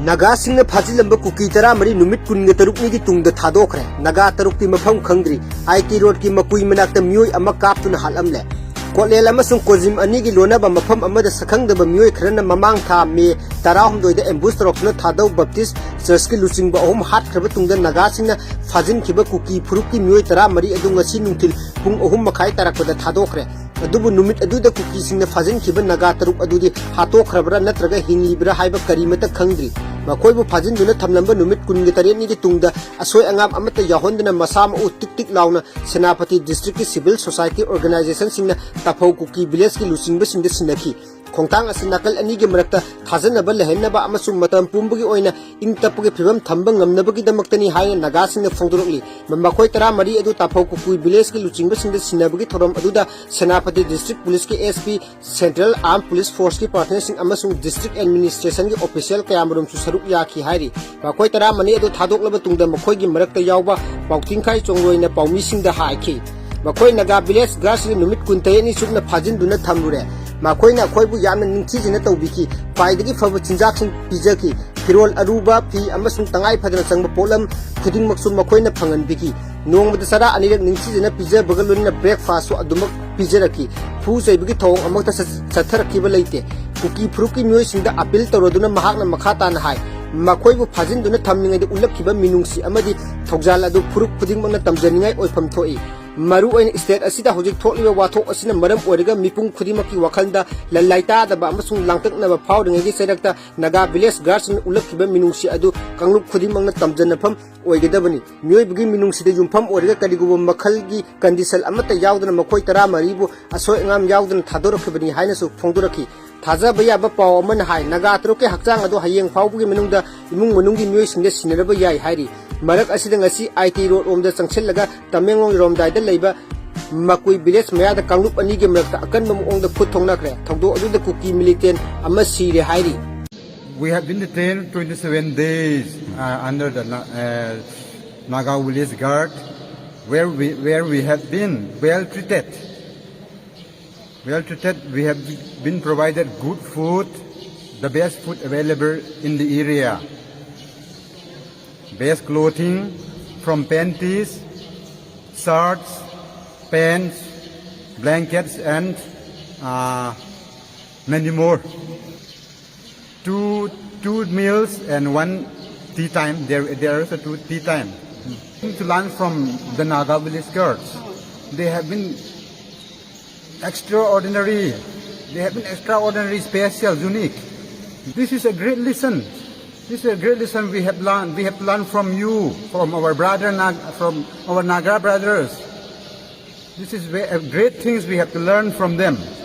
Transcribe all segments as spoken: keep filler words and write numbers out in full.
ꯅꯥꯒꯥꯁꯤꯡꯅ ꯐꯥꯖꯤꯜꯂꯝꯕ ꯀꯨꯀꯤ ꯇꯔꯥꯃꯔꯤ ꯅꯨꯃꯤꯠ ꯀꯨꯟꯒ ꯇꯔꯨꯛꯅꯤꯒꯤ ꯇꯨꯡꯗ ꯊꯥꯗꯣꯛꯈ꯭ꯔꯦ꯫ ꯅꯥꯒꯥ ꯇꯔꯨꯛꯇꯤ ꯃꯐꯝ ꯈꯪꯗ꯭ꯔꯤ꯫ ꯑꯥꯏ ꯇꯤ ꯔꯣꯗꯀꯤ ꯃꯀꯨꯏ ꯃꯅꯥꯛꯇ ꯃꯤꯑꯣꯏ ꯑꯃ ꯀꯥꯞꯇꯨꯅ ꯍꯥꯠꯂꯝꯂꯦ꯫ ꯀꯣꯠꯂꯦꯜ ꯑꯃꯁꯨꯡ ꯀꯣꯖꯤꯝ ꯑꯅꯤꯒꯤ ꯂꯣꯟꯅꯕ ꯃꯐꯝ ꯑꯃꯗ ꯁꯛꯈꯪꯗꯕ ꯃꯤꯑꯣꯏ ꯈꯔꯅ ꯃꯃꯥꯡ ꯊꯥ ꯃꯦ ꯇꯔꯥꯍꯨꯝꯗꯣꯏꯗ ꯑꯦꯝꯕꯨꯁ ꯇꯧꯔꯛꯇꯨꯅ ꯊꯥꯗꯧ ꯕꯞꯇꯤꯁ ꯆꯔꯆꯀꯤ ꯂꯨꯆꯤꯡꯕ ꯑꯍꯨꯝ ꯍꯥꯠꯈ꯭ꯔꯕ ꯇꯨꯡꯗ ꯅꯥꯒꯥꯁꯤꯡꯅ ꯐꯥꯖꯤꯟꯈꯤꯕ ꯀꯨꯀꯤ ꯐꯨꯔꯨꯞꯀꯤ ꯃꯤꯑꯣꯏ ꯇꯔꯥꯃꯔꯤ ꯑꯗꯨ ꯉꯁꯤ ꯅꯨꯡꯊꯤꯜ ꯄꯨꯡ ꯑꯍꯨꯝ ꯃꯈꯥꯏ ꯇꯥꯔꯛꯄꯗ ꯊꯥꯗꯣꯛꯈ꯭ꯔꯦ꯫ ꯑꯗꯨꯕꯨ ꯅꯨꯃꯤꯠ ꯑꯗꯨꯗ ꯀꯨꯀꯤꯁꯤꯡꯅ ꯐꯥꯖꯤꯟꯈꯤꯕ ꯅꯥꯒꯥ ꯇꯔꯨꯛ ꯑꯗꯨꯗꯤ ꯍꯥꯠꯇꯣꯛꯈ꯭ꯔꯕ꯭ꯔꯥ ꯅꯠꯇ꯭ꯔꯒ ꯍꯤꯡꯂꯤꯕ꯭ꯔꯥ ꯍꯥꯏꯕ ꯀꯔꯤꯃꯠꯇ ꯈꯪꯗ꯭ꯔꯤ꯫ ꯃꯈꯣꯏꯕꯨ ꯐꯥꯖꯤꯟꯗꯨꯅ ꯊꯝꯂꯝꯕ ꯅꯨꯃꯤꯠ ꯀꯨꯟꯒ ꯇꯔꯦꯠꯅꯤꯒꯤ ꯇꯨꯡꯗ ꯑꯁꯣꯏ ꯑꯉꯥꯝ ꯑꯃꯠꯇ ꯌꯥꯎꯍꯟꯗꯅ ꯃꯁꯥ ꯃꯎ ꯇꯤꯛ ꯇꯤꯛ ꯂꯥꯎꯅ ꯁꯦꯅꯥꯄꯇꯤ ꯗꯤꯁꯇ꯭ꯔꯤꯛꯀꯤ ꯁꯤꯚꯤꯜ ꯁꯣꯁꯥꯏꯇꯤ ꯑꯣꯔꯒꯅꯥꯏꯖꯦꯁꯟꯁꯤꯡꯅ ꯇꯥꯐꯧ ꯀꯨꯀꯤ ꯚꯤꯂꯦꯖꯀꯤ ꯂꯨꯆꯤꯡꯕꯁꯤꯡꯗ ꯁꯤꯟꯅꯈꯤ꯫ ꯈꯣꯡꯊꯥꯡ ꯑꯁꯤ ꯅꯥꯀꯜ ꯑꯅꯤꯒꯤ ꯃꯔꯛꯇ ꯊꯥꯖꯅꯕ ꯂꯩꯍꯟꯅꯕ ꯑꯃꯁꯨꯡ ꯃꯇꯝ ꯄꯨꯝꯕꯒꯤ ꯑꯣꯏꯅ ꯏꯪ ꯇꯞꯄꯒꯤ ꯐꯤꯕꯝ ꯊꯝꯕ ꯉꯝꯅꯕꯒꯤꯗꯃꯛꯇꯅꯤ ꯍꯥꯏꯅ ꯅꯥꯒꯥꯁꯤꯡꯅ ꯐꯣꯡꯗꯣꯔꯛꯂꯤ꯫ ꯃꯈꯣꯏ ꯇꯔꯥꯃꯔꯤ ꯑꯗꯨ ꯇꯥꯐꯧ ꯀꯨꯀꯤ ꯚꯤꯂꯦꯖꯀꯤ ꯂꯨꯆꯤꯡꯕꯁꯤꯡꯗ ꯁꯤꯟꯅꯕꯒꯤ ꯊꯧꯔꯝ ꯑꯗꯨꯗ ꯁꯦꯅꯥꯄꯇꯤ ꯗꯤꯁꯇ꯭ꯔꯤꯛ ꯄꯨꯂꯤꯁꯀꯤ ꯑꯦꯁ ꯄꯤ, ꯁꯦꯟꯇ꯭ꯔꯦꯜ ꯑꯥꯔꯝ ꯄꯨꯂꯤꯁ ꯐꯣꯔꯁꯀꯤ ꯄꯥꯔꯁꯅꯦꯜꯁꯤꯡ ꯑꯃꯁꯨꯡ ꯗꯤꯁꯇ꯭ꯔꯤꯛ ꯑꯦꯗꯃꯤꯅꯤꯁꯇ꯭ꯔꯦꯁꯟꯒꯤ ꯑꯣꯐꯤꯁꯤꯌꯦꯜ ꯀꯌꯥꯃꯔꯨꯝꯁꯨ ꯁꯔꯨꯛ ꯌꯥꯈꯤ ꯍꯥꯏꯔꯤ꯫ ꯃꯈꯣꯏ ꯇꯔꯥꯃꯔꯤ ꯑꯗꯨ ꯊꯥꯗꯣꯛꯂꯕ ꯇꯨꯡꯗ ꯃꯈꯣꯏꯒꯤ ꯃꯔꯛꯇ ꯌꯥꯎꯕ ꯄꯥꯎꯊꯤꯡꯈꯥꯏ ꯆꯣꯡꯂꯣꯏꯅ ꯄꯥꯎꯃꯤꯁꯤꯡꯗ ꯍꯥꯏꯈꯤ꯫ ꯃꯈꯣꯏ ꯅꯥꯒꯥ ꯚꯤꯂꯦꯖ ꯒꯥꯔꯗꯁꯤꯡꯅ ꯅꯨꯃꯤꯠ ꯀꯨꯟꯇꯔꯦꯠꯅꯤ ꯆꯨꯞꯅ ꯐꯥꯖꯤꯟꯗꯨꯅ ꯊꯝꯂꯨꯔꯦ꯫ ꯃꯈꯣꯏꯅ ꯑꯩꯈꯣꯏꯕꯨ ꯌꯥꯝꯅ ꯅꯤꯡꯊꯤꯖꯅ ꯇꯧꯕꯤꯈꯤ꯫ ꯈ꯭ꯋꯥꯏꯗꯒꯤ ꯐꯕ ꯆꯤꯟꯖꯥꯛꯁꯤꯡ ꯄꯤꯖꯈꯤ꯫ ꯐꯤꯔꯣꯜ ꯑꯔꯨꯕ, ꯐꯤ ꯑꯃꯁꯨꯡ ꯇꯉꯥꯏ ꯐꯗꯅ ꯆꯪꯕ ꯄꯣꯠꯂꯝ ꯈꯨꯗꯤꯡꯃꯛꯁꯨ ꯃꯈꯣꯏꯅ ꯐꯪꯍꯟꯕꯤꯈꯤ꯫ ꯅꯣꯡꯃꯗ ꯆꯔꯥ ꯑꯅꯤꯔꯛ ꯅꯤꯡꯊꯤꯖꯅ ꯄꯤꯖꯕꯒ ꯂꯣꯏꯅꯅ breakfast-ꯁꯨ ꯑꯗꯨꯃꯛ ꯄꯤꯖꯔꯛꯈꯤ꯫ ꯐꯨ ꯆꯩꯕꯒꯤ ꯊꯧꯑꯣꯡ ꯑꯃꯠꯇ ꯆꯠ-, ꯆꯠꯊꯔꯛꯈꯤꯕ ꯂꯩꯇꯦ꯫ ꯀꯨꯀꯤ ꯐꯨꯔꯨꯞꯀꯤ ꯃꯤꯑꯣꯏꯁꯤꯡꯗ appeal ꯇꯧꯔꯗꯨꯅ ꯃꯍꯥꯛꯅ ꯃꯈꯥ ꯇꯥꯅ ꯍꯥꯏ, ꯃꯈꯣꯏꯕꯨ ꯐꯥꯖꯤꯟꯗꯨꯅ ꯊꯝꯂꯤꯉꯩꯗ ꯎꯠꯂꯛꯈꯤꯕ ꯃꯤꯅꯨꯡꯁꯤ ꯑꯃꯗꯤ ꯊꯧꯖꯥꯜ ꯑꯗꯨ ꯐꯨꯔꯨꯞ ꯈꯨꯗꯤꯡꯃꯛꯅ ꯇꯝꯖꯅꯤꯡꯉꯥꯏ ꯑꯣꯏꯐꯝ ꯊꯣꯛꯏ꯫ ꯃꯔꯨꯑꯣꯏꯅ state ꯑꯁꯤꯗ ꯍꯧꯖꯤꯛ ꯊꯣꯛꯂꯤꯕ ꯋꯥꯊꯣꯛ ꯑꯁꯤꯅ ꯃꯔꯝ ꯑꯣꯏꯔꯒ ꯃꯤꯄꯨꯝ ꯈꯨꯗꯤꯡꯃꯛꯀꯤ ꯋꯥꯈꯜꯗ ꯂ-, ꯂꯥꯏꯇꯥꯗꯕ ꯑꯃꯁꯨꯡ ꯂꯥꯡꯇꯛꯅꯕ ꯐꯥꯎꯔꯤꯉꯩꯒꯤ ꯆꯩꯔꯛꯇ ꯅꯥꯒꯥ ꯚꯤꯂꯦꯖ ꯒꯥꯔꯗꯁꯤꯡꯅ ꯎꯠꯂꯛꯈꯤꯕ ꯃꯤꯅꯨꯡꯁꯤ ꯑꯗꯨ ꯀꯥꯡꯂꯨꯞ ꯈꯨꯗꯤꯡꯃꯛꯅ ꯇꯝꯖꯅꯐꯝ ꯑꯣꯏꯒꯗꯕꯅꯤ꯫ ꯃꯤꯑꯣꯏꯕꯒꯤ ꯃꯤꯅꯨꯡꯁꯤꯗ ꯌꯨꯝꯐꯝ ꯑꯣꯏꯔꯒ ꯀꯔꯤꯒꯨꯝꯕ ꯃꯈꯜꯒꯤ condition ꯑꯃꯠꯇ ꯌꯥꯎꯗꯅ ꯃꯈꯣꯏ ꯇꯔꯥꯃꯔꯤꯕꯨ ꯑꯁꯣꯏ ꯑꯉꯥꯝ ꯌꯥꯎꯗꯅ ꯊꯥꯗꯣꯔꯛꯈꯤꯕꯅꯤ ꯍꯥꯏꯅꯁꯨ ꯐꯣꯡꯗꯣꯔꯛꯈꯤ꯫ ꯊꯥꯖꯕ ꯌꯥꯕ ꯄꯥꯎ ꯑꯃꯅ ꯍꯥꯏ, ꯅꯥꯒꯥ ꯇꯔꯨꯛꯀꯤ ꯍꯛꯆꯥꯡ ꯑꯗꯨ ꯍꯌꯦꯡ ꯐꯥꯎꯕꯒꯤ ꯃꯅꯨꯡꯗ ꯏꯃꯨꯡ ꯃꯅꯨꯡꯒꯤ ꯃꯤꯑꯣꯏꯁꯤꯡꯗ ꯁꯤꯟꯅꯔꯕ ꯌꯥꯏ ꯍꯥꯏꯔꯤ꯫ ꯃꯔꯛ ꯑꯁꯤꯗ ꯉꯁꯤ ꯑꯥꯏ ꯇꯤ ꯔꯣꯗ ꯔꯣꯝꯗ ꯆꯪꯁꯤꯜꯂꯒ ꯇꯃꯦꯡꯂꯣꯡ ꯌꯧꯔꯝꯗꯥꯏꯗ ꯂꯩꯕ ꯃꯀꯨꯏ ꯚꯤꯂꯦꯖ ꯃꯌꯥꯗ ꯀꯥꯡꯂꯨꯞ ꯑꯅꯤꯒꯤ ꯃꯔꯛꯇ ꯑꯀꯟꯕ ꯃꯑꯣꯡꯗ ꯈꯨꯠ ꯊꯣꯛꯅꯈ꯭ꯔꯦ꯫ ꯊꯧꯗꯣꯛ ꯑꯗꯨꯗ ꯀꯨꯀꯤ ꯃꯤꯂꯤꯇꯦꯟ ꯑꯃ ꯁꯤꯔꯦ ꯍꯥꯏꯔꯤ꯫ We have been detained twenty-seven days uh, under the Na- uh, Naga village guard, where we where we have been well treated. Well treated, we have been provided good food, the best food available in the area. Best clothing, from panties, shirts, pants, blankets, and uh, many more. Two two meals and one tea time. There there are also two tea time. To learn from the Naga village girls, they have been extraordinary. They have been extraordinary, special, unique. This is a great lesson. This is a great lesson we have learned. We have learned from you, from our brother Nag, from our Naga brothers. This is ve- uh, great things we have to learn from them.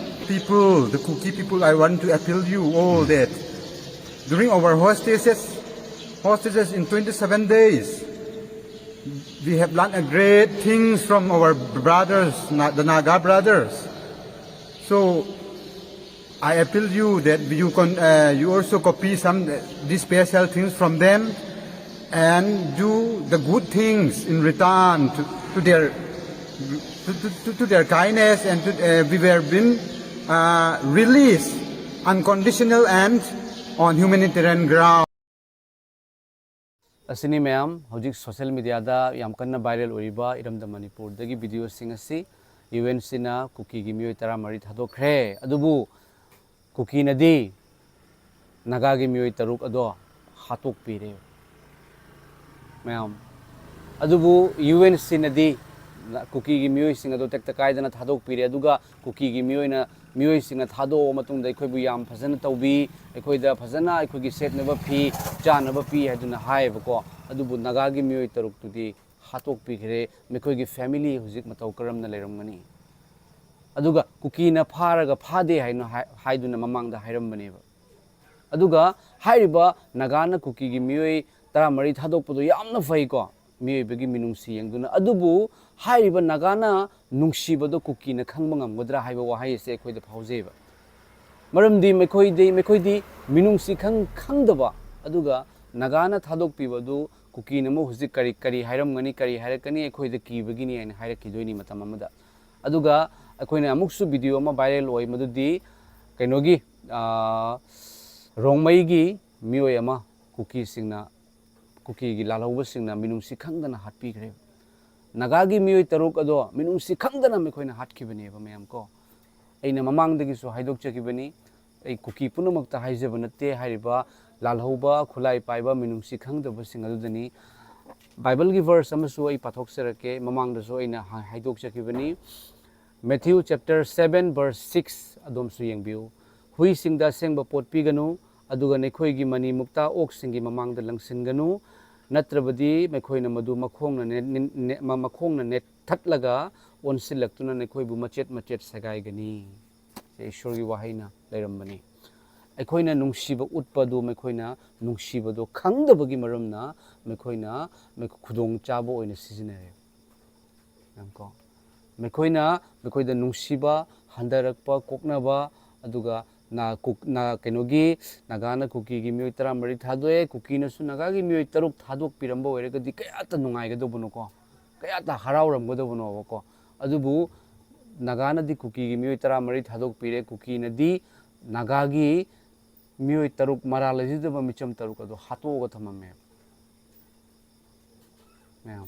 People, the Kuki people, I want to appeal you all that during our hostages, hostages in twenty-seven days, we have learned a great things from our brothers, Na- the Naga brothers. So I appeal you that you can uh, you also copy some uh, these special things from them and do the good things in return to, to their to, to, to, to their kindness and to, uh, we were been uh, released unconditional and on humanitarian ground. ꯑꯁꯤꯅꯤ ꯃꯌꯥꯝ, ꯍꯧꯖꯤꯛ social ꯃꯤꯗꯤꯌꯥꯗ ꯌꯥꯝ ꯀꯟꯅ viral ꯑꯣꯏꯔꯤꯕ ꯏꯔꯝꯗꯝ ꯃꯅꯤꯄꯨꯔꯗꯒꯤ ꯚꯤꯗꯤꯑꯣꯁꯤꯡ ꯑꯁꯤ꯫ U N ꯁꯤꯅ ꯀꯨꯀꯤꯒꯤ ꯃꯤꯑꯣꯏ ꯇꯔꯥꯃꯔꯤ ꯊꯥꯗꯣꯛꯈ꯭ꯔꯦ꯫ ꯑꯗꯨꯕꯨ ꯀꯨꯀꯤꯅꯗꯤ ꯅꯥꯒꯥꯒꯤ ꯃꯤꯑꯣꯏ ꯇꯔꯨꯛ ꯑꯗꯣ ꯍꯥꯠꯇꯣꯛꯄꯤꯔꯦ꯫ ꯃꯌꯥꯝ, ꯑꯗꯨꯕꯨ ꯌꯨ ꯑꯦꯟ ꯁꯤꯅꯗꯤ ꯀꯨꯀꯤꯒꯤ ꯃꯤꯑꯣꯏꯁꯤꯡ ꯑꯗꯣ ꯇꯦꯛꯇ ꯀꯥꯏꯗꯅ ꯊꯥꯗꯣꯛꯄꯤꯔꯦ꯫ ꯑꯗꯨꯒ ꯀꯨꯀꯤꯒꯤ ꯃꯤꯑꯣꯏꯅ ꯃꯤꯑꯣꯏꯁꯤꯡꯅ ꯊꯥꯗꯣꯛꯑꯕ ꯃꯇꯨꯡꯗ ꯑꯩꯈꯣꯏꯕꯨ ꯌꯥꯝ ꯐꯖꯅ ꯇꯧꯕꯤ, ꯑꯩꯈꯣꯏꯗ ꯐꯖꯅ ꯑꯩꯈꯣꯏꯒꯤ ꯁꯦꯠꯅꯕ ꯐꯤ, ꯆꯥꯅꯕ ꯄꯤ ꯍꯥꯏꯗꯨꯅ ꯍꯥꯏꯌꯦꯕꯀꯣ꯫ ꯑꯗꯨꯕꯨ ꯅꯥꯒꯥꯒꯤ ꯃꯤꯑꯣꯏ ꯇꯔꯨꯛꯇꯨꯗꯤ ꯍꯥꯠꯇꯣꯛꯄꯤꯈ꯭ꯔꯦ꯫ ꯃꯈꯣꯏꯒꯤ ꯐꯦꯃꯤꯂꯤ ꯍꯧꯖꯤꯛ ꯃꯇꯧ ꯀꯔꯝꯅ ꯂꯩꯔꯝꯒꯅꯤ? ꯑꯗꯨꯒ ꯀꯨꯀꯤꯅ ꯐꯥꯔꯒ ꯐꯥꯗꯦ ꯍꯥꯏꯅ ꯍꯥꯏ-, ꯍꯥꯏꯗꯨꯅ ꯃꯃꯥꯡꯗ ꯍꯥꯏꯔꯝꯕꯅꯦꯕ꯫ ꯑꯗꯨꯒ ꯍꯥꯏꯔꯤꯕ ꯅꯥꯒꯥꯅ ꯀꯨꯀꯤꯒꯤ ꯃꯤꯑꯣꯏ ꯇꯔꯥꯃꯔꯤ ꯊꯥꯗꯣꯛꯄꯗꯣ ꯌꯥꯝꯅ ꯐꯩꯀꯣ, ꯃꯤꯑꯣꯏꯕꯒꯤ ꯃꯤꯅꯨꯡꯁꯤ ꯌꯦꯡꯗꯨꯅ꯫ ꯑꯗꯨꯕꯨ ꯍꯥꯏꯔꯤꯕ ꯅꯥꯒꯥꯅ ꯅꯨꯡꯁꯤꯕꯗꯣ ꯀꯨꯀꯤꯅ ꯈꯪꯕ ꯉꯝꯒꯗ꯭ꯔꯥ ꯍꯥꯏꯕ ꯋꯥꯍꯩ ꯑꯁꯦ ꯑꯩꯈꯣꯏꯗ ꯐꯥꯎꯖꯩꯕ꯫ ꯃꯔꯝꯗꯤ ꯃꯈꯣꯏꯗꯤ, ꯃꯈꯣꯏꯗꯤ ꯃꯤꯅꯨꯡꯁꯤ ꯈꯪ-, ꯈꯪꯗꯕ, ꯑꯗꯨꯒ ꯅꯥꯒꯥꯅ ꯊꯥꯗꯣꯛꯄꯤꯕꯗꯨ ꯀꯨꯀꯤꯅ ꯑꯃꯨꯛ ꯍꯧꯖꯤꯛ ꯀꯔꯤ, ꯀꯔꯤ ꯍꯥꯏꯔꯝꯒꯅꯤ, ꯀꯔꯤ ꯍꯥꯏꯔꯛꯀꯅꯤ, ꯑꯩꯈꯣꯏꯗ ꯀꯤꯕꯒꯤꯅꯤ ꯍꯥꯏꯅ ꯍꯥꯏꯔꯛꯈꯤꯗꯣꯏꯅꯤ ꯃꯇꯝ ꯑꯃꯗ꯫ ꯑꯗꯨꯒ ꯑꯩꯈꯣꯏꯅ ꯑꯃꯨꯛꯁꯨ video ꯑꯃ viral ꯑꯣꯏ, ꯃꯗꯨꯗꯤ ꯀꯩꯅꯣꯒꯤ, ꯑꯥ, ꯔꯣꯡꯃꯩꯒꯤ ꯃꯤꯑꯣꯏ ꯑꯃ ꯀꯨꯀꯤꯁꯤꯡꯅ, ꯀꯨꯀꯤꯒꯤ ꯂꯥꯜꯍꯧꯕꯁꯤꯡꯅ ꯃꯤꯅꯨꯡꯁꯤ ꯈꯪꯗꯅ ꯍꯥꯠꯄꯤꯈ꯭ꯔꯦ꯫ ꯅꯥꯒꯥꯒꯤ ꯃꯤꯑꯣꯏ ꯇꯔꯨꯛ ꯑꯗꯣ ꯃꯤꯅꯨꯡꯁꯤ ꯈꯪꯗꯅ ꯃꯈꯣꯏꯅ ꯍꯥꯠꯈꯤꯕꯅꯦꯕ, ꯃꯌꯥꯝ ꯀꯣ꯫ ꯑꯩꯅ ꯃꯃꯥꯡꯗꯒꯤꯁꯨ ꯍꯥꯏꯗꯣꯛꯆꯈꯤꯕꯅꯤ, ꯑꯩ ꯀꯨꯀꯤ ꯄꯨꯝꯅꯃꯛꯇ ꯍꯥꯏꯖꯕ ꯅꯠꯇꯦ, ꯍꯥꯏꯔꯤꯕ ꯂꯥꯜꯍꯧꯕ, ꯈꯨꯠꯂꯥꯏ ꯄꯥꯏꯕ, ꯃꯤꯅꯨꯡꯁꯤ ꯈꯪꯗꯕꯁꯤꯡ ꯑꯗꯨꯗꯅꯤ꯫ Bible ꯒꯤ verse ꯑꯃꯁꯨ ꯑꯩ ꯄꯥꯊꯣꯛꯆꯔꯛꯀꯦ, ꯃꯃꯥꯡꯗꯁꯨ ꯑꯩꯅ ꯍꯥ-, ꯍꯥꯏꯗꯣꯛꯆꯈꯤꯕꯅꯤ꯫ Matthew chapter seven verse six ꯑꯗꯣꯝꯁꯨ ꯌꯦꯡꯕꯤꯌꯨ꯫ "ꯍꯨꯏꯁꯤꯡꯗ ꯑꯁꯦꯡꯕ ꯄꯣꯠ ꯄꯤꯒꯅꯨ, ꯑꯗꯨꯒ ꯅꯈꯣꯏꯒꯤ ꯃꯅꯤ ꯃꯨꯛꯇꯥ ꯑꯣꯛꯁꯤꯡꯒꯤ ꯃꯃꯥꯡꯗ ꯂꯪꯁꯤꯟꯒꯅꯨ, ꯅꯠꯇ꯭ꯔꯕꯗꯤ ꯃꯈꯣꯏꯅ ꯃꯗꯨ ꯃꯈꯣꯡꯅ ꯅꯦ-, ꯅꯦ-, ꯅꯦ-, ꯃ-, ꯃꯈꯣꯡꯅ ꯅꯦꯠꯊꯠꯂꯒ ꯑꯣꯟꯁꯤꯜꯂꯛꯇꯨꯅ ꯅꯈꯣꯏꯕꯨ ꯃꯆꯦꯠ ꯃꯆꯦꯠ ꯁꯦꯒꯥꯏꯒꯅꯤ"꯫ ꯁꯦ ꯏꯁꯣꯔꯒꯤ ꯋꯥꯍꯩꯅ ꯂꯩꯔꯝꯕꯅꯤ꯫ ꯑꯩꯈꯣꯏꯅ ꯅꯨꯡꯁꯤꯕ ꯎꯠꯄꯗꯨ ꯃꯈꯣꯏꯅ ꯅꯨꯡꯁꯤꯕꯗꯣ ꯈꯪꯗꯕꯒꯤ ꯃꯔꯝꯅ ꯃꯈꯣꯏꯅ ꯃꯈ-, ꯈꯨꯗꯣꯡꯆꯥꯕ ꯑꯣꯏꯅ ꯁꯤꯖꯤꯟꯅꯔꯦ꯫ ꯌꯦꯡꯉꯨꯀꯣ꯫ ꯃꯈꯣꯏꯅ, ꯃꯈꯣꯏꯗ ꯅꯨꯡꯁꯤꯕ, ꯍꯟꯊꯔꯛꯄ, ꯀꯣꯛꯅꯕ, ꯑꯗꯨꯒ ꯅꯥ-, ꯀꯨꯛ-, ꯅꯥ-, ꯀꯩꯅꯣꯒꯤ, ꯅꯥꯒꯥꯅ ꯀꯨꯀꯤꯒꯤ ꯃꯤꯑꯣꯏ ꯇꯔꯥꯃꯔꯤ ꯊꯥꯗꯣꯛꯑꯦ, ꯀꯨꯀꯤꯅꯁꯨ ꯅꯥꯒꯥꯒꯤ ꯃꯤꯑꯣꯏ ꯇꯔꯨꯛ ꯊꯥꯗꯣꯛꯄꯤꯔꯝꯕ ꯑꯣꯏꯔꯒꯗꯤ ꯀꯌꯥꯇ ꯅꯨꯡꯉꯥꯏꯒꯗꯧꯕꯅꯣꯀꯣ, ꯀꯌꯥꯇ ꯍꯔꯥꯎꯔꯝꯒꯗꯧꯕꯅꯣꯕꯀꯣ꯫ ꯑꯗꯨꯕꯨ ꯅꯥꯒꯥꯅꯗꯤ ꯀꯨꯀꯤꯒꯤ ꯃꯤꯑꯣꯏ ꯇꯔꯥꯃꯔꯤ ꯊꯥꯗꯣꯛꯄꯤꯔꯦ, ꯀꯨꯀꯤꯅꯗꯤ ꯅꯥꯒꯥꯒꯤ ꯃꯤꯑꯣꯏ ꯇꯔꯨꯛ, ꯃꯔꯥꯜ ꯂꯩꯖꯗꯕ ꯃꯤꯆꯝ ꯇꯔꯨꯛ ꯑꯗꯨ ꯍꯥꯠꯇꯣꯛꯑꯒ ꯊꯝꯃꯝꯃꯦ꯫ ꯃꯌꯥꯝ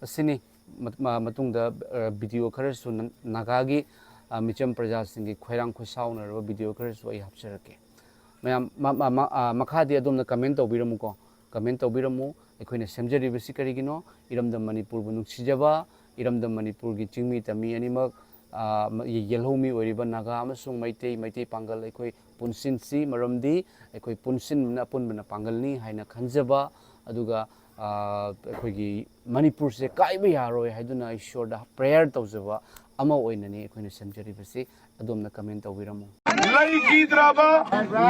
ꯑꯁꯤꯅꯤ꯫ ꯃ-, ꯃ-, ꯃꯇꯨꯡꯗ, ꯑ, video ꯈꯔꯁꯨ ꯅ-, ꯅꯥꯒꯥꯒꯤ, ꯑ, ꯃꯤꯆꯝ ꯄ꯭ꯔꯖꯥꯁꯤꯡꯒꯤ ꯈꯣꯏꯔꯥꯡ ꯈꯣꯏꯁꯥꯎꯅꯔꯕ video ꯈꯔꯁꯨ ꯑꯩ ꯍꯥꯞꯆꯔꯛꯀꯦ꯫ ꯃꯌꯥꯝ, ꯃ-, ꯃ-, ꯃ-, ꯑ, ꯃꯈꯥꯗꯤ ꯑꯗꯣꯝꯅ comment ꯇꯧꯕꯤꯔꯝꯃꯨꯀꯣ꯫ Comment ꯇꯧꯕꯤꯔꯝꯃꯨ꯫ ꯑꯩꯈꯣꯏꯅ ꯁꯦꯝꯖꯔꯤꯕꯁꯤ ꯀꯔꯤꯒꯤꯅꯣ? ꯏꯔꯝꯗꯝ ꯃꯅꯤꯄꯨꯔꯕꯨ ꯅꯨꯡꯁꯤꯖꯕ, ꯏꯔꯝꯗꯝ ꯃꯅꯤꯄꯨꯔꯒꯤ ꯆꯤꯡꯃꯤ ꯇꯝꯃꯤ ꯑꯅꯤꯃꯛ, ꯑ, ꯃ-, ꯌꯦꯜꯍꯧꯃꯤ ꯑꯣꯏꯔꯤꯕ ꯅꯥꯒꯥ ꯑꯃꯁꯨꯡ ꯃꯩꯇꯩ, ꯃꯩꯇꯩ ꯄꯥꯡꯒꯜ ꯑꯩꯈꯣꯏ ꯄꯨꯟꯁꯤꯟꯁꯤ, ꯃꯔꯝꯗꯤ ꯑꯩꯈꯣꯏ ꯄꯨꯟꯁꯤꯟꯕꯅ ꯑꯄꯨꯟꯕꯅ ꯄꯥꯡꯒꯜꯅꯤ ꯍꯥꯏꯅ ꯈꯟꯖꯕ, ꯑꯗꯨꯒ, ꯑ, ꯑꯩꯈꯣꯏꯒꯤ ꯃꯅꯤꯄꯨꯔꯁꯦ ꯀꯥꯏꯕ ꯌꯥꯔꯣꯏ ꯍꯥꯏꯗꯨꯅ ꯏꯁꯣꯔꯗ prayer ꯇꯧꯖꯕ ꯑꯃ ꯑꯣꯏꯅꯅꯤ ꯑꯩꯈꯣꯏꯅ ꯁꯦꯝꯖꯔꯤꯕꯁꯤ꯫ ꯑꯗꯣꯝꯅ comment ꯇꯧꯕꯤꯔꯝꯃꯨ꯫ ꯂꯩꯈꯤꯗ꯭ꯔꯕ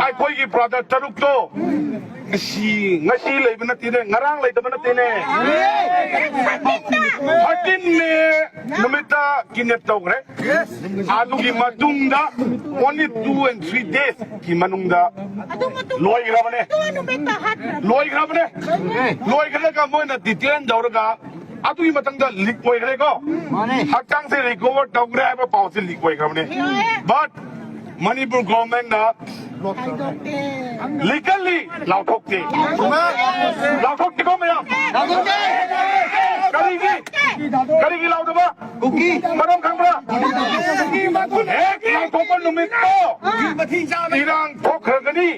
ꯑꯩꯈꯣꯏꯒꯤ brother ꯇꯔꯨꯛꯇꯣ ꯉꯁꯤ, ꯉꯁꯤ ꯂꯩꯕ ꯅꯠꯇꯦꯅꯦ, ꯉꯔꯥꯡ ꯂꯩꯇꯕ ꯅꯠꯇꯦꯅꯦ꯫ Thirteen May ꯅꯨꯃꯤꯠꯇ kidnap ꯇꯧꯈ꯭ꯔꯦ꯫ ꯑꯗꯨꯒꯤ ꯃꯇꯨꯡꯗ only two and three days ꯀꯤ ꯃꯅꯨꯡꯗ ꯂꯣꯏꯈ꯭ꯔꯕꯅꯦ꯫ ꯂꯣꯏꯈ꯭ꯔꯕꯅꯦ꯫ ꯂꯣꯏꯈ꯭ꯔꯒ ꯃꯣꯏꯅ detain ꯇꯧꯔꯒ ꯑꯗꯨꯒꯤ ꯃꯊꯪꯗ leak ꯑꯣꯏꯈ꯭ꯔꯦꯀꯣ꯫ ꯃꯥꯅꯦ꯫ ꯍꯛꯆꯥꯡꯁꯦ recover ꯇꯧꯈ꯭ꯔꯦ ꯍꯥꯏꯕ ꯄꯥꯎꯁꯦ leak ꯑꯣꯏꯈ꯭ꯔꯕꯅꯦ꯫ ꯂꯣꯏꯔꯦ꯫ But ꯃꯅꯤꯄꯨꯔ government ꯅ ꯈꯥꯏꯗꯣꯛꯇꯦ꯫ Legally ꯂꯥꯎꯊꯣꯛꯇꯦ꯫ ꯂꯥꯎꯊꯣꯛꯇꯦꯀꯣ ꯃꯌꯥꯝ? ꯂꯥꯎꯊꯣꯛꯇꯦ꯫ ꯀꯔꯤꯒꯤ? ꯀꯔꯤꯒꯤ ꯂꯥꯎꯗꯕ? ꯀꯨꯀꯤ꯫ ꯃꯔꯝ ꯈꯪꯕ꯭ꯔꯥ? ꯀꯨꯀꯤ ꯃꯥ-, ꯍꯦꯛ ꯂꯥꯎꯊꯣꯛꯄ ꯅꯨꯃꯤꯠꯇꯣ ꯃꯊꯤ ꯆꯥꯕ꯫ ꯏꯔꯥꯡ ꯊꯣꯛꯈ꯭ꯔꯒꯅꯤ꯫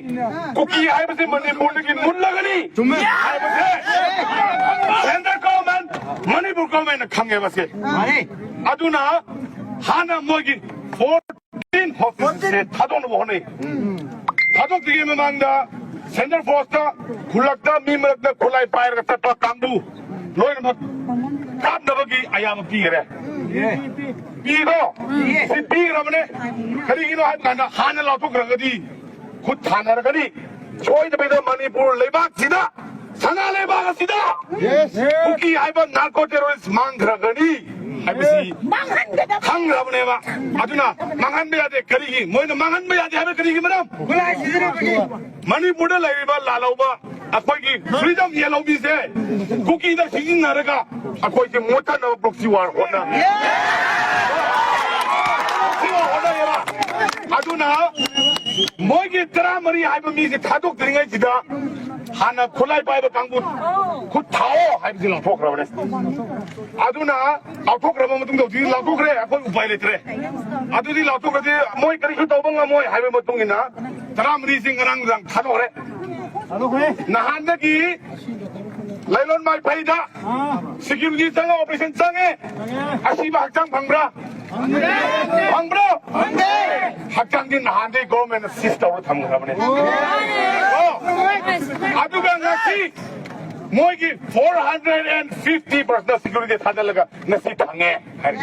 ꯀꯨꯀꯤ ꯍꯥꯏꯕꯁꯤ ꯃꯅꯤꯄꯨꯔꯗꯒꯤ ꯃꯨꯠꯂꯒꯅꯤ꯫ ꯆꯨꯝꯃꯦ꯫ ꯍꯥꯏꯕꯁꯦ central government, ꯃꯅꯤꯄꯨꯔ government ꯅ ꯈꯪꯉꯦꯕ ꯁꯦ꯫ ꯃꯥꯅꯦ꯫ ꯑꯗꯨꯅ ꯍꯥꯟꯅ ꯃꯣꯏꯒꯤ fourteen hostages ꯁꯦ ꯊꯥꯗꯣꯛꯅꯕ ꯍꯣꯠꯅꯩ꯫ ꯊꯥꯗꯣꯛꯇ꯭ꯔꯤꯉꯩ ꯃꯃꯥꯡꯗ central force ꯇ ꯈꯨꯜꯂꯛꯇ ꯃꯤ ꯃꯔꯛꯇ ꯈꯨꯠꯂꯥꯏ ꯄꯥꯏꯔꯒ ꯆꯠꯄ ꯀꯥꯡꯕꯨ ꯂꯣꯏꯅꯃꯛ ꯀꯥꯞꯅꯕꯒꯤ ꯑꯌꯥꯕ ꯄꯤꯈ꯭ꯔꯦ꯫ ꯄꯤꯔꯣ? ꯁꯤ ꯄꯤꯈ꯭ꯔꯕꯅꯦ꯫ ꯀꯔꯤꯒꯤꯅꯣ ꯍꯥꯏꯕ ꯀꯥꯟꯗ ꯍꯥꯟꯅ ꯂꯥꯎꯊꯣꯛꯈ꯭ꯔꯒꯗꯤ ꯈꯨꯠ ꯊꯥꯅꯔꯒꯅꯤ꯫ ꯁꯣꯏꯗꯕꯤꯗ ꯃꯅꯤꯄꯨꯔ ꯂꯩꯕꯥꯛꯁꯤꯗ, ꯁꯅꯥ ꯂꯩꯕꯥꯛ ꯑꯁꯤꯗ ꯀꯨꯀꯤ ꯍꯥꯏꯕ narco terrorist ꯃꯥꯡꯈ꯭ꯔꯒꯅꯤ ꯍꯥꯏꯕꯁꯤ ꯃꯥꯡꯍꯟꯒꯗꯕ꯫ ꯈꯪꯈ꯭ꯔꯕꯅꯦꯕ꯫ ꯑꯗꯨꯅ ꯃꯥꯡꯍꯟꯕ ꯌꯥꯗꯦ꯫ ꯀꯔꯤꯒꯤ? ꯃꯣꯏꯅ ꯃꯥꯡꯍꯟꯕ ꯌꯥꯗꯦ ꯍꯥꯏꯕ ꯀꯔꯤꯒꯤ ꯃꯔꯝ? ꯈꯨꯠꯂꯥꯏ ꯁꯤꯖꯤꯟꯅꯕꯒꯤ꯫ ꯃꯅꯤꯄꯨꯔꯗ ꯂꯩꯔꯤꯕ ꯂꯥꯜꯍꯧꯕ ꯑꯩꯈꯣꯏꯒꯤ freedom ꯌꯦꯜꯍꯧꯕꯤꯁꯦ ꯀꯨꯀꯤꯗ ꯁꯤꯖꯤꯟꯅꯔꯒ ꯑꯩꯈꯣꯏꯁꯦ ꯃꯨꯠꯊꯠꯅꯕ proxy war ꯍꯣꯠꯅ-, proxy war ꯍꯣꯠꯅꯩꯌꯦꯕ꯫ ꯑꯗꯨꯅ ꯃꯣꯏꯒꯤ ꯇꯔꯥꯃꯔꯤ ꯍꯥꯏꯕ ꯃꯤꯁꯦ ꯊꯥꯗꯣꯛꯇ꯭ꯔꯤꯉꯩꯁꯤꯗ ꯍꯥꯟꯅ ꯈꯨꯠꯂꯥꯏ ꯄꯥꯏꯕ ꯀꯥꯡꯕꯨ ꯈꯨꯠ ꯊꯥꯎꯑꯣ ꯍꯥꯏꯕꯁꯤ ꯂꯥꯎꯊꯣꯛꯈ꯭ꯔꯕꯅꯦ꯫ ꯑꯗꯨꯅ ꯂꯥꯎꯊꯣꯛꯈ꯭ꯔꯕ ꯃꯇꯨꯡꯗ ꯍꯧꯖꯤꯛ ꯂꯥꯎꯊꯣꯛꯈ꯭ꯔꯦ, ꯑꯩꯈꯣꯏ ꯎꯄꯥꯏ ꯂꯩꯇ꯭ꯔꯦ꯫ ꯑꯗꯨꯗꯤ ꯂꯥꯎꯊꯣꯛꯈ꯭ꯔꯗꯤ ꯃꯣꯏ ꯀꯔꯤꯁꯨ ꯇꯧꯕ ꯉꯝꯃꯣꯏ ꯍꯥꯏꯕꯒꯤ ꯃꯇꯨꯡ ꯏꯟꯅ ꯇꯔꯥꯃꯔꯤꯁꯤ ꯉꯔꯥꯡ ꯅꯨꯡꯗꯥꯡ ꯊꯥꯗꯣꯛꯈ꯭ꯔꯦ꯫ ꯅꯍꯥꯟꯗꯒꯤ ꯂꯩꯂꯣꯟ ꯃꯥꯏꯐꯩꯗ security ꯆꯪꯉ operation ꯆꯪꯉꯦ꯫ ꯑꯁꯤꯕ ꯍꯛꯆꯥꯡ ꯐꯪꯕ꯭ꯔꯥ? ꯐꯪꯕ꯭ꯔꯣ? ꯍꯛꯆꯥꯡꯗꯤ ꯅꯍꯥꯟꯗꯩ government ꯅ seize ꯇꯧꯔ ꯊꯝꯈ꯭ꯔꯕꯅꯦ꯫ ꯑꯣ꯫ ꯑꯗꯨꯒ ꯉꯁꯤ ꯃꯣꯏꯒꯤ four hundred and fifty personal security ꯊꯥꯗꯜꯂꯒ ꯉꯁꯤ ꯐꯪꯉꯦ ꯍꯥꯏꯔꯤ꯫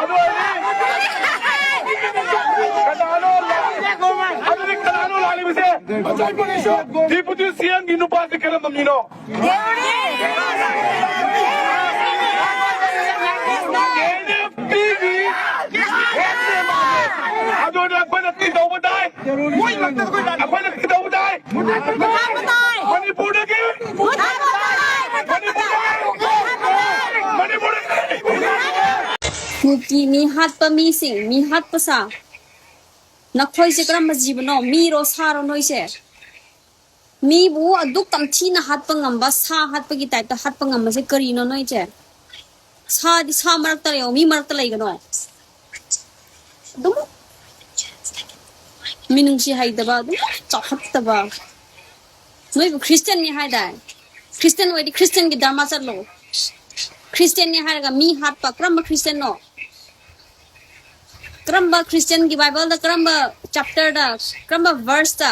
ꯑꯗꯨ ꯑꯣꯏꯔꯗꯤ ꯀꯅꯥꯅꯣ ꯂꯥꯜꯂꯤ-, ꯑꯗꯨꯗꯤ ꯀꯅꯥꯅꯣ ꯂꯥꯜꯂꯤꯕꯁꯦ? Deputy ꯁꯤ ꯑꯦꯝꯒꯤ ꯅꯨꯄꯥꯁꯦ ꯀꯔꯝꯕ ꯃꯤꯅꯣ? ꯑꯦꯟ ꯑꯦꯐ ꯇꯤꯒꯤ ꯍꯦꯠꯅꯦ ꯃꯥꯁꯦ꯫ ꯑꯗꯨꯅ ꯑꯩꯈꯣꯏꯅ ꯀꯩꯗꯧꯕ ꯇꯥꯏ? ꯑꯩꯈꯣꯏꯅ ꯀꯩꯗꯧꯕ ꯇꯥꯏ? ꯃꯅꯤꯄꯨꯔꯗꯒꯤ, ꯃꯅꯤꯄꯨꯔꯗꯒꯤ, ꯃꯅꯤꯄꯨꯔꯗꯒꯤ꯫ ꯀꯨꯀꯤ ꯃꯤ ꯍꯥꯠꯄ ꯃꯤꯁꯤꯡ, ꯃꯤ ꯍꯥꯠꯄ ꯁꯥ꯫ ꯅꯈꯣꯏꯁꯦ ꯀꯔꯝꯕ ꯖꯤꯕꯅꯣ? ꯃꯤꯔꯣ ꯁꯥꯔꯣ ꯅꯣꯏꯁꯦ? ꯃꯤꯕꯨ ꯑꯗꯨꯛ ꯇꯝꯊꯤꯅ ꯍꯥꯠꯄ ꯉꯝꯕ, ꯁꯥ ꯍꯥꯠꯄꯒꯤ ꯇꯥꯏꯞꯇ ꯍꯥꯠꯄ ꯉꯝꯕꯁꯦ ꯀꯔꯤꯅꯣ ꯅꯣꯏꯁꯦ? ꯁꯥꯗꯤ ꯁꯥ ꯃꯔꯛꯇ ꯂꯩꯌꯣ, ꯃꯤ ꯃꯔꯛꯇ ꯂꯩꯒꯅꯣ꯫ ꯑꯗꯨꯝ ꯃꯤꯅꯨꯡꯁꯤ ꯍꯩꯇꯕ, ꯑꯗꯨꯝ ꯆꯥꯎꯈꯠꯇꯕ꯫ ꯅꯣꯏꯕꯨ ꯈ꯭ꯔꯤꯁꯇꯤꯌꯟꯅꯤ ꯍꯥꯏꯗꯥꯏ? ꯈ꯭ꯔꯤꯁꯇꯤꯌꯟ ꯑꯣꯏꯗꯤ ꯈ꯭ꯔꯤꯁꯇꯤꯌꯟꯒꯤ ꯙꯔꯃ ꯆꯠꯂꯣ꯫ ꯈ꯭ꯔꯤꯁꯇꯤꯌꯟꯅꯤ ꯍꯥꯏꯔꯒ ꯃꯤ ꯍꯥꯠꯄ, ꯀꯔꯝꯕ ꯈ꯭ꯔꯤꯁꯇꯤꯌꯟꯅꯣ? ꯀꯔꯝꯕ ꯈ꯭ꯔꯤꯁꯇꯤꯌꯟꯒꯤ ꯕꯥꯏꯕꯜꯗ ꯀꯔꯝꯕ ꯆꯦꯞꯇꯔꯗ, ꯀꯔꯝꯕ ꯚꯔꯁꯇ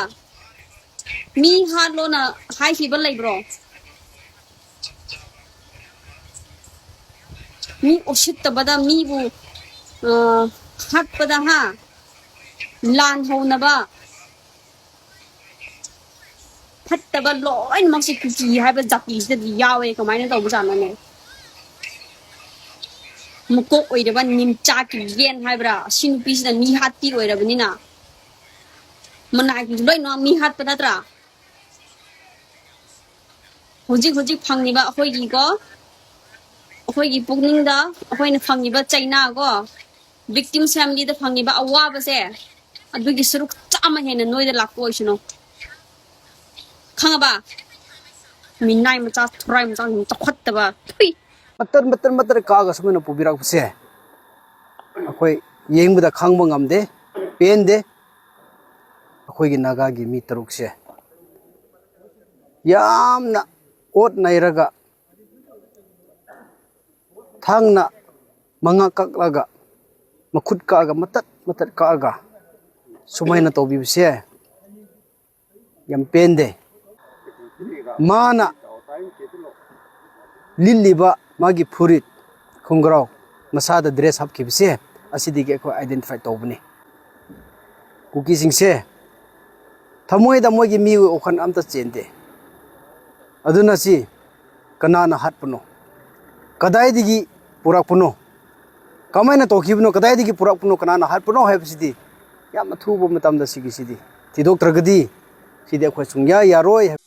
ꯃꯤ ꯍꯥꯠꯂꯣꯅ ꯍꯥꯏꯈꯤꯕ ꯂꯩꯕ꯭ꯔꯣ? ꯃꯤ ꯎꯁꯤꯠꯇꯕꯗ ꯃꯤꯕꯨ ꯑ, ꯍꯥꯠꯄꯗ ꯍꯥ ꯂꯥꯟ ꯍꯧꯅꯕ ꯐꯠꯇꯕ ꯂꯣꯏꯅꯃꯛꯁꯦ ꯀꯨꯀꯤ ꯍꯥꯏꯕ ꯖꯥꯇꯤꯁꯤꯗꯗꯤ ꯌꯥꯎꯋꯦ꯫ ꯀꯃꯥꯏꯅ ꯇꯧꯕꯖꯥꯠꯅꯣꯅꯦ? ꯃꯀꯣꯛ ꯑꯣꯏꯔꯕ ꯅꯤꯝꯆꯥꯛꯀꯤ ꯌꯦꯟ ꯍꯥꯏꯕ꯭ꯔꯥ? ꯑꯁꯤ ꯅꯨꯄꯤꯁꯤꯅ ꯃꯤ ꯍꯥꯠꯄꯤ ꯑꯣꯏꯔꯕꯅꯤꯅ ꯃꯅꯥꯏꯒꯤ ꯂꯣꯏꯅꯃꯛ ꯃꯤ ꯍꯥꯠꯄ ꯅꯠꯇ꯭ꯔꯥ? ꯍꯧꯖꯤꯛ ꯍꯧꯖꯤꯛ ꯐꯪꯉꯤꯕ ꯑꯩꯈꯣꯏꯒꯤꯀꯣ, ꯑꯩꯈꯣꯏꯒꯤ ꯄꯨꯛꯅꯤꯡꯗ ꯑꯩꯈꯣꯏꯅ ꯐꯪꯉꯤꯕ ꯆꯩꯅꯥꯀꯣ, victims familyꯗ ꯐꯪꯉꯤꯕ ꯑꯋꯥꯕꯁꯦ, ꯑꯗꯨꯒꯤ ꯁꯔꯨꯛ ꯆꯥꯝꯃ ꯍꯦꯟꯅ ꯅꯣꯏꯗ ꯂꯥꯛꯄ ꯑꯣꯏꯁꯅꯨ꯫ ꯈꯪꯉꯕ? ꯃꯤꯅꯥꯏ ꯃꯆꯥ, ꯊꯨꯔꯥꯏ ꯃꯆꯥ, ꯆꯥꯎꯈꯠꯇꯕ꯫ ꯊꯨꯏ꯫ ꯃꯇꯠ ꯃꯇꯠ ꯃꯇꯠ ꯀꯛꯑꯒ ꯁꯨꯃꯥꯏꯅ ꯄꯨꯕꯤꯔꯛꯄꯁꯦ ꯑꯩꯈꯣꯏ ꯌꯦꯡꯕꯗ ꯈꯥꯡꯕ ꯉꯝꯗꯦ, ꯄꯦꯟꯗꯦ꯫ ꯑꯩꯈꯣꯏꯒꯤ ꯅꯥꯒꯥꯒꯤ ꯃꯤ ꯇꯔꯨꯛꯁꯦ ꯌꯥꯝꯅ ꯑꯣꯠ ꯅꯩꯔꯒ ꯊꯥꯡꯅ ꯃꯉꯥ ꯀꯛꯂꯒ ꯃꯈꯨꯠ ꯀꯛꯑꯒ ꯃꯇꯠ ꯃꯇꯠ ꯀꯛꯑꯒ ꯁꯨꯃꯥꯏꯅ ꯇꯧꯕꯤꯕꯁꯦ ꯌꯥꯝ ꯄꯦꯟꯗꯦ꯫ ꯃꯥꯅ ꯂꯤꯠꯂꯤꯕ ꯃꯥꯒꯤ ꯐꯨꯔꯤꯠ, ꯈꯣꯡꯒ꯭ꯔꯥꯎ, ꯃꯁꯥꯗ ꯗ꯭ꯔꯦꯁ ꯍꯥꯞꯈꯤꯕꯁꯦ, ꯑꯁꯤꯗꯒꯤ ꯑꯩꯈꯣꯏ ꯑꯥꯏꯗꯦꯟꯇꯤꯐꯥꯏ ꯇꯧꯕꯅꯤ꯫ ꯀꯨꯀꯤꯁꯤꯡꯁꯦ ꯊꯃꯣꯏꯗ ꯃꯣꯏꯒꯤ ꯃꯤꯒꯤ ꯋꯥꯈꯜ ꯑꯝꯇ ꯆꯦꯟꯗꯦ꯫ ꯑꯗꯨꯅ ꯁꯤ ꯀꯅꯥꯅ ꯍꯥꯠꯄꯅꯣ, ꯀꯗꯥꯏꯗꯒꯤ ꯄꯨꯔꯛꯄꯅꯣ, ꯀꯃꯥꯏꯅ ꯇꯧꯈꯤꯕꯅꯣ, ꯀꯗꯥꯏꯗꯒꯤ ꯄꯨꯔꯛꯄꯅꯣ, ꯀꯅꯥꯅ ꯍꯥꯠꯄꯅꯣ ꯍꯥꯏꯕꯁꯤꯗꯤ ꯌꯥꯝ ꯑꯊꯨꯕ ꯃꯇꯝꯗ ꯁꯤꯒꯤꯁꯤꯗꯤ ꯊꯤꯗꯣꯛꯇ꯭ꯔꯒꯗꯤ ꯁꯤꯗꯤ ꯑꯩꯈꯣꯏ ꯁꯨꯡꯌꯥ ꯌꯥꯔꯣꯏ ꯍꯥꯏꯕ